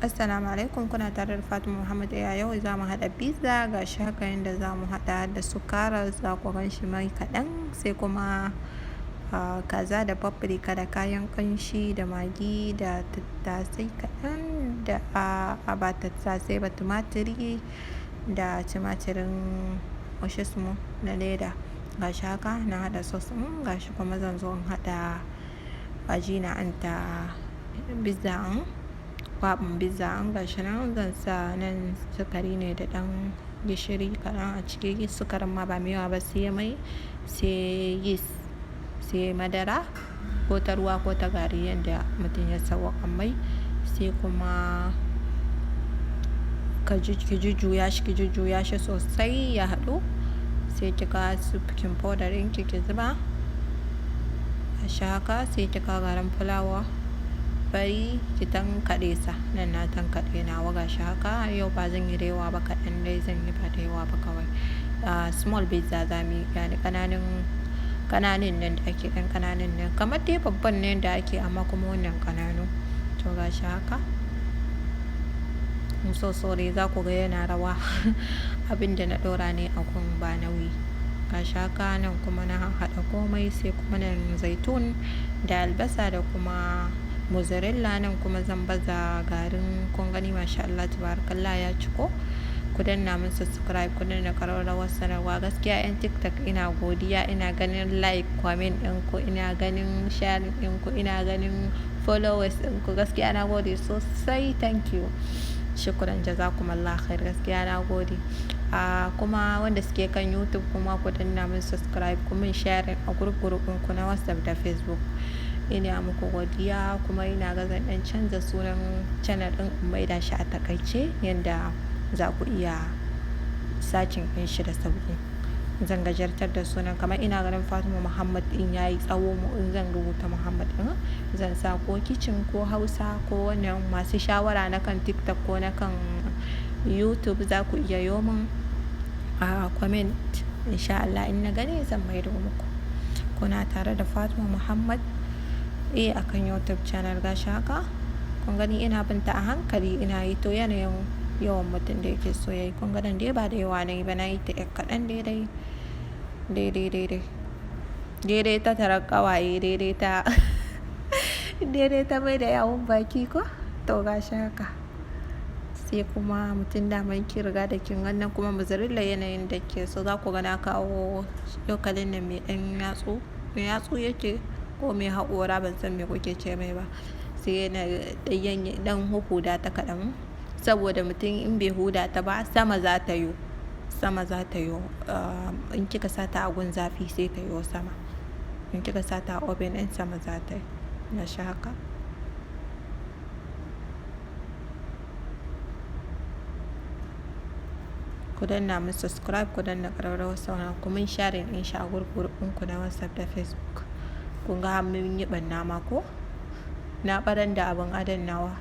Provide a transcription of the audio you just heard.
Assalamu alaikum, kuna tare da Fatima Muhammad. A yau za mu haɗa pizza. Ga shi haka yadda za mu haɗa da su karas, za ku gan shi mai kaɗan, sai kuma kaza da paprika da kayan ƙanshi da magi da tattasai kaɗan da ba tattasai ba, tumatiri da tumatirin oshismo na leda. Ga shi haka na haɗa sauce ɗin, ga shi kuma zan zo in haɗa ajina an ta pizza ɗin, kwaɓin pizza ɗin. Ga shi nan zan sa nan sukari ne da ɗan gishiri kaɗan a ciki, sukarin ma ba mai yawa ba, sai mai, sai yeast, sai madara ko ta ruwa ko ta gari yanda mutum ya sawwaƙa mai, sai kuma ki jujjuya shi, ki jujjuya shi sosai ya haɗu, sai ki kawo su baking powder ɗinki ki zuba. Ga shi haka, sai ki kawo garin fulawa fari ki tankaɗe sa. Nan na tankaɗe nawa, ga shi haka. Yau ba zan yi da yawa ba, kaɗan dai zan yi, ba da yawa ba kawai. Small pizza za mu yi, yani ƙananun ƙananun nan da ake, ɗan ƙananun nan, kamar dai babban ne da ake, amma kuma wannan ƙananu. To ga shi haka. I'm so sorry, za ku ga yana rawa, abin da na ɗora ne a gun ba nauyi. Ga shi haka, nan kuma na haɗa komai, sai kuma nan zaitun da albasa da kuma mozzarella. Nan kuma zan baza garin. Kun gani, masha Allah tabarakallah, ya ciko. Ku danna mun subscribe, ku danna ƙararrawar sanarwa. Gaskiya 'yan TikTok ina godiya, ina ganin like, comment ɗinku, ina ganin sharing ɗinku, ina ganin followers ɗinku. Gaskiya na gode sosai, thank you. Shukran, jazakumullah khair, gaskiya na gode. Kuma wanda suke kan YouTube kuma, ku danna mun subscribe, ku mun sharing a group group ɗinku na WhatsApp da Facebook. Ina muku godiya. Kuma ina ga zan ɗan canza sunan channel ɗin in maida shi a taƙaice yanda za ku iya searching ɗin shi da sauƙi. Zan gajartar da sunan, kamar ina ganin Fatima Muhammad ɗin yayi tsawo. Mu in zan rubuta Muhammad ɗin, zan sa ko kitchen ko Hausa ko wannan. Masu shawara na kan TikTok ko na kan YouTube, za ku iya yo min a comment. Insha Allah in na gani zan maido muku. Kuna tare da Fatima Muhammad A akan YouTube channel. Gashi haka, kun gani, ina binta a hankali ina yi. To yanayin yawan mutum da yake so yayi. Kun ga nan dai ba da yawa nayi ba, nayi ta ƴar kaɗan, daidai daidai daidai daidai ta tarar ƙawaye, daidai ta daidai ta mai da yawun baki ko. To gashi haka, sai kuma mutum daman kin riga da kin wannan kuma mozzarella yanayin da ke so. Za ku ga na kawo cokalin nan mai ɗan yatsu, mai yatsu yake ko mai haƙora, ban san me kuke ce mai ba, sai na ɗan ɗan huhuda ta kaɗan, saboda mutum in bai huda ta ba sama za ta yo, sama za ta yo. In kika sa ta a gun zafi sai ta yo sama, in kika sa ta a oven ɗin sama za ta yi. Gashi haka. Ku danna mun subscribe, ku danna ƙararrawar sanarwa, ku mun sharing ɗin shi a group group ɗinku na WhatsApp da Facebook. Kun ga mun yi ɓanna ma ko na ɓaran da abin adon nawa.